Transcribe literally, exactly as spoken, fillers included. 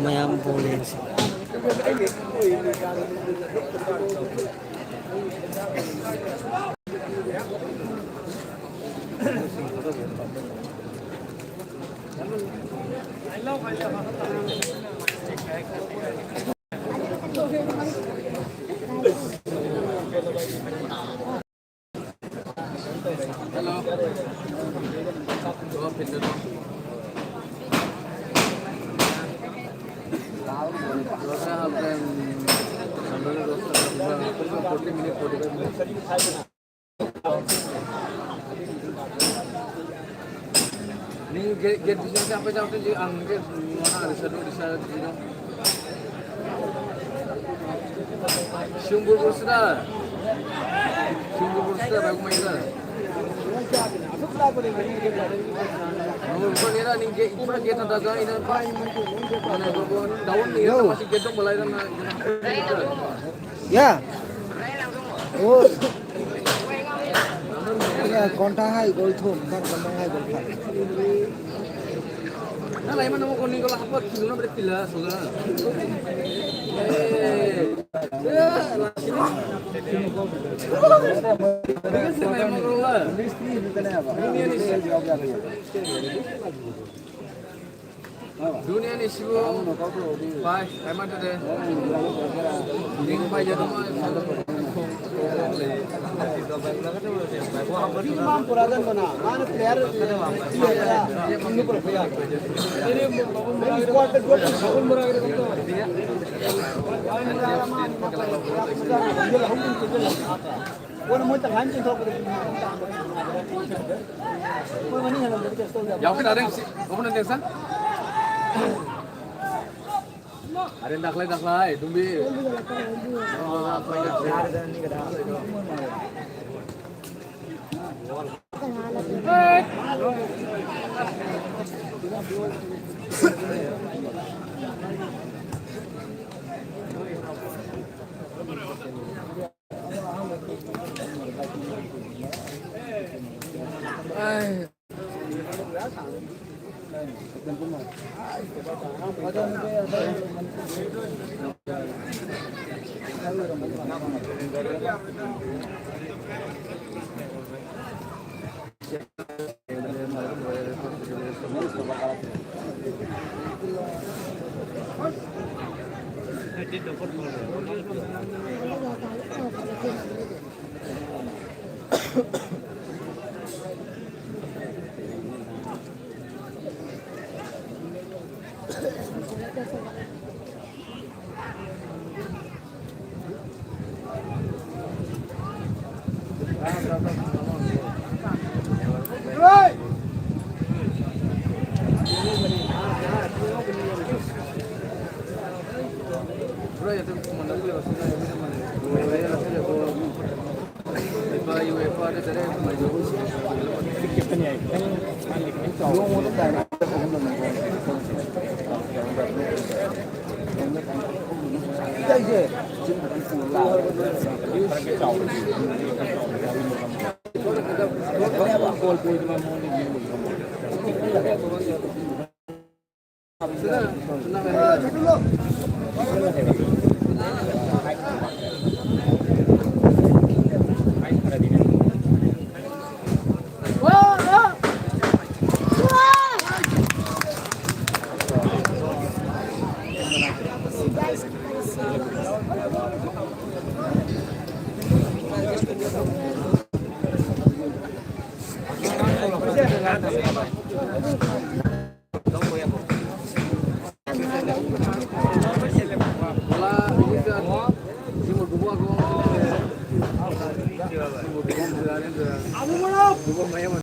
ꯃꯌꯥꯝ ꯕꯣꯜ ꯌꯦꯡꯁꯤ꯫ Ni gate, gate bising siapa jawab tu? Ang gate mana ada satu di sana di sini. Sungguh bersudah. Sungguh bersudah baru main dah. Nomor empat ni lah ni gate, empat gate ada dagang ini apa? Mana daun ni masih gedong mulai dah nak. Ya. Oh. Ya, kontak hai gol thum, kan kemang hai gol thum. Na lai mana mau kuning kalau apa kilo na berpila soalnya. Eh. Ya, lah sini. Ini sih memang kalau lah. Ini ni. Dunia ni sibu. Pai, pai mata de. Ding pai ya dong. Ini mampu ragan mana? Mana player? Ini squad kedua pun sabun murah gitu. Yauke da deng si, kamu nanti sa? Ada yang daklai daklai, dumbi.